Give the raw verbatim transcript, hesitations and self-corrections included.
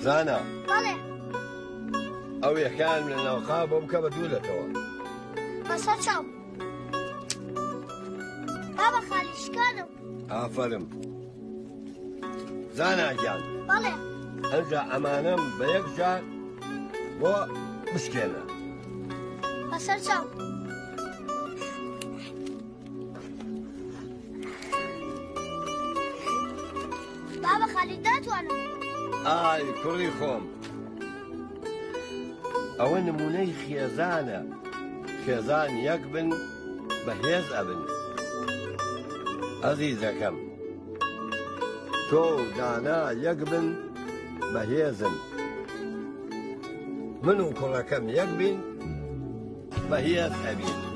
Zana. بەڵێ. ئەو یەکان لە ناوخا بۆ بکە بە دوو لەتەوە. بەسەر چاو. بابە خالی شکانم. ئافەرم. زانا گیان. بەڵێ. ئەنجا ئەمانەم بە یەک جار بۆ بشکێنە. بەسەر چاو. بابە خالی داتوانم. ئای کوڕی خۆم. ئەوە نمونەی خێزانە. خێزان یەک بن بە هێز ئەبن. ئەزیزەکەم، تۆ و دانا یەک بن بە هێزن. من و کوڕەکەم یەک بین بە هێز ئەبین.